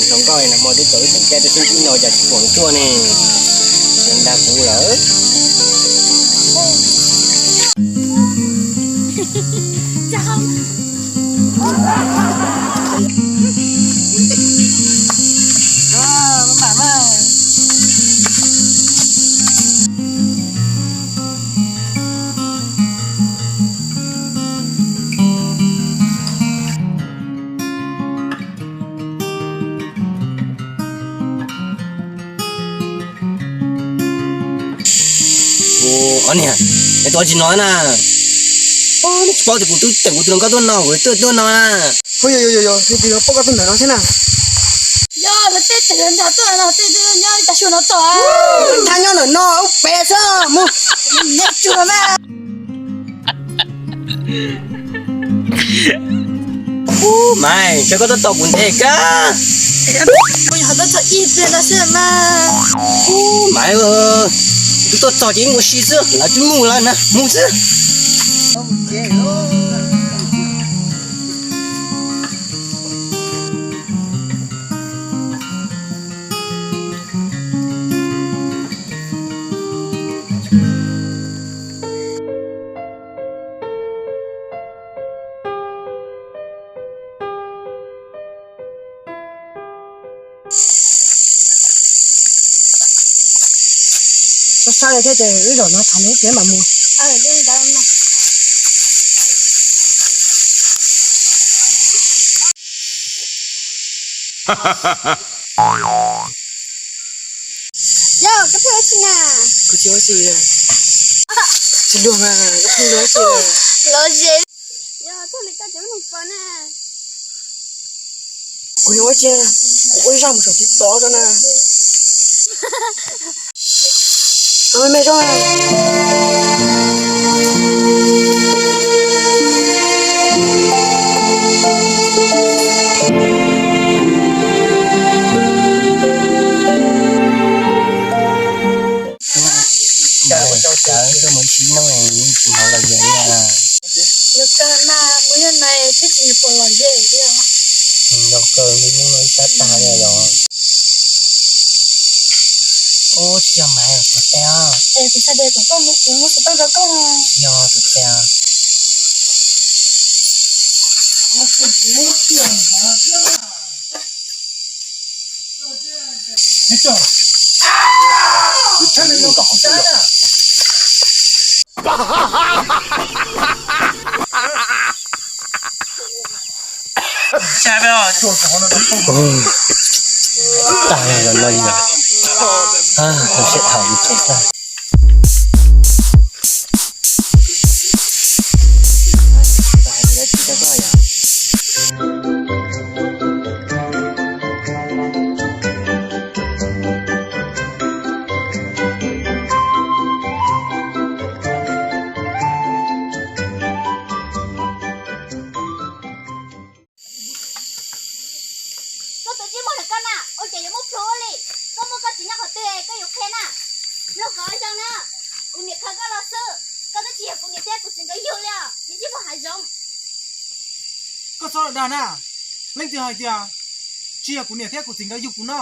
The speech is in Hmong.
Hluas nkauj no mas twb tau ib txoj cai, tus xib tib no cas tsis pom tuaj ne, nws dag kuv lawm. Ua, ob niag, neb tuaj tsis no na? Neb tsis paub tias kuv twb teem kuv tus hluas nkauj tuaj no, kuv twb tuaj no na. Ua, yog, yog, yog, yog, yog, twb paub koj tuaj ntawm no thiab na. Yog, lawv tej teem lawv nrog tuaj no, tej twb nyob ib tag su no tuaj. Nrog nyob ntawm no ub pem xwb mus. Neb tsuag mas. Ub, Maiv, ntshe koj tuaj tos kuv ntev kawg. Kuv yog tuaj txog ib pliag no xwb mas. Ub, Maiv, kuv tuaj txog ces mus si xwb, lawv twb mus lawm na, mus xwb. Sab sab li thiab ces wb zaum no tham lub tiav mam mus. Yog, koj pheej ua tsi na? Kuv tsis ua tsi. Tsis luag mas, koj pheej luag ua tsi? Los ze. Yog txog li koj cov lub nus pos na. Kuv yuav ua tsi? Kuv ua ib zaj mus saum TikTok rau na. Tau me me zoo. Cawv tuaj mus ib sim neej tsis hnov lom zem li. Los kawg mas, kuv yog nais twb tsis pom lom zem li. Los kawg li, hnub no ib sab tag li los. Ub, tsis yog mas, kuv tes os. Es kuv xav tias kom koj mus, kuv muab xov tooj rau koj. Yog kuv tes os. Tag los no yog, ah, sib tham tag. Koj tus ntsej muag ntawm koj na, ua cas yuav muaj plhus ua li? Koj muaj koj txiv nyob qhov twg koj yuav qhia na. Mloog kom zoo na, kuv niam khaws koj los xwb, koj twb tsis yog kuv niam thiab kuv txiv nkawd yug li os, tsis ntsej muag hav zoov. Koj txhob dag na, leej twg hais tias tsis yog kuv niam thiab kuv txiv nkawd yug kuv no?